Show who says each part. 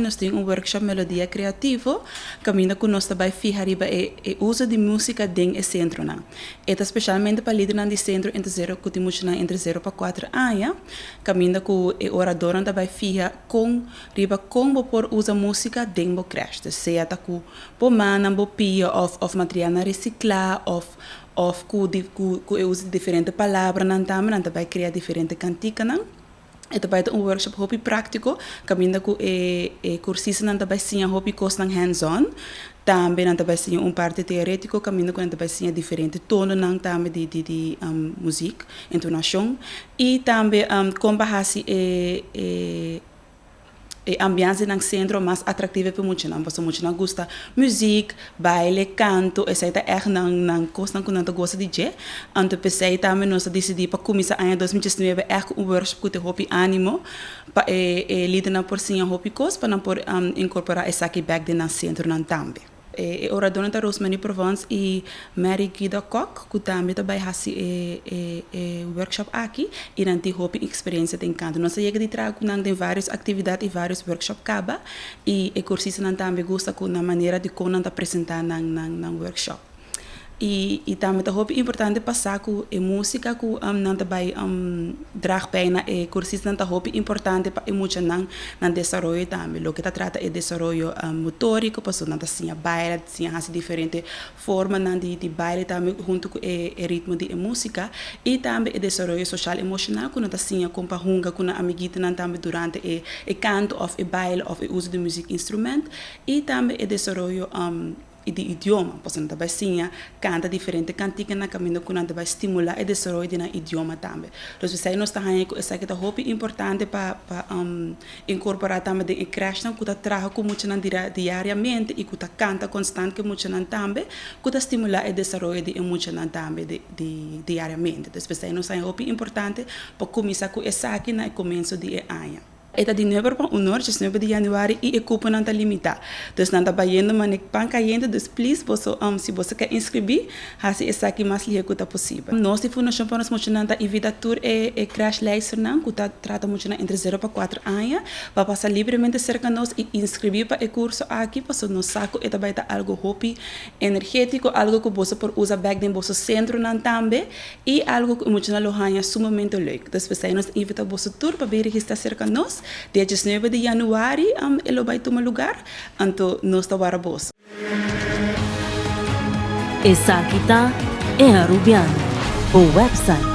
Speaker 1: Nos tin un workshop Melodia Creativo caminda cu nos ta bay fiha riba e e uso di musica den e centronan. E ta specialmente pa lidernan di centro entre zero cu tin muchanan entre zero pa cuater aña, caminda cu e oradornan ta bay fiha con riba con bo por usa musica den bo crèche. Dus sea ta cu bo mannan, bo pia of of materialnan recicla of of cu cu cu e uso di diferente palabranan tambe nan ta bay crea diferente canticanan. E ta bai ta un workshop hopi práktiko, kaminda ku e e kursistanan ta bai siña hopi kosnan hands on. Tambe nan ta bai siña un parti teorétiko kaminda ku nan ta bai siña diferente tononan tambe di di di muzik, entonashon. I tambe kon pa hasi e e e ambianse di nan sentro mas atraktivo pa e muchanan, pasobra muchanan gusta muzik, baile, kanto, esei ta ègt nan nan kosnan ku nan ta gosa di dje. Anto p'esei tambe nos a disidí pa kuminsá aña 2019 ègt ku un workshop ku tin hopi ánimo pa e e lidernan por siña hopi kos pa nan por inkorporá esaki bèk den nan sentronan tambe. E oradónan ta Rosemary Provence i Mary Guida Kok ku tambe ta bai hasi e e e workshop aki i nan tin hopi eksperensia den kanto. Nos a yega di traha ku nan den vários aktividat i vários workshop kaba i e kursistanan tambe gusta ku nan manera di kon nan ta presentá nan nan nan workshop. I i tambe ta hopi importante pa sa ku e músika ku nan ta bai drag bij na e kursistanan ta hopi importante pa e muchanan nan desaroyo tambe. Loke ta trata e desaroyo motóriko pasobra nan ta siña baila, siña hasi diferente formanan di di baile tambe huntu ku e e ritmo di e músika. I tambe e desaroyo soshal emoshonal ku nan ta siña kon pa hunga ku nan amiguitonan tambe durante e e kanto òf e baile òf e uso di muzik instrument. I tambe e desaroyo i di idioma, pasobra nan ta bai siña kanta diferente kantika na kaminda ku nan ta bai stimulá e desaroyo di nan idioma tambe. Dus p'esei nos ta haña ku esaki ta hopi importante pa pa inkorporá tambe den e krèshnan ku ta traha ku muchanan diariamente i ku ta kanta konstant ku e muchanan tambe, ku ta stimulá e desaroyo di e muchanan tambe di di diariamente. Dus p'esei nos ta haña hopi importante pa kuminsá ku esaki na e komienso di e aña. E ta di nuebe pa un or, diesnuebe di januari, i e kuponan ta limitá. Dus nan ta bayendo manera pan kayente, dus please boso si boso ke inskribí, hasi esaki mas lihé ku ta posibel. Nos di Fundashon pa Nos Muchanan ta invitá tur e e crèshleisternan ku ta trata muchanan entre zero pa kuater aña pa pasa libremente serka nos i inskribí pa e kurso aki pasobra nos sa ku e ta bai ta algu hopi energétiko, algu ku boso por usa bèk den boso sentronan tambe. I algu ku e muchanan lo haña sumamente leuk. Dus p'esei nos ta invitá boso tur pa bin registrá serka nos. Dia diesnuebe di yanuari e lo bai tuma lugar, anto nos ta wara boso.
Speaker 2: Esaki ta E Arubiano, bo website.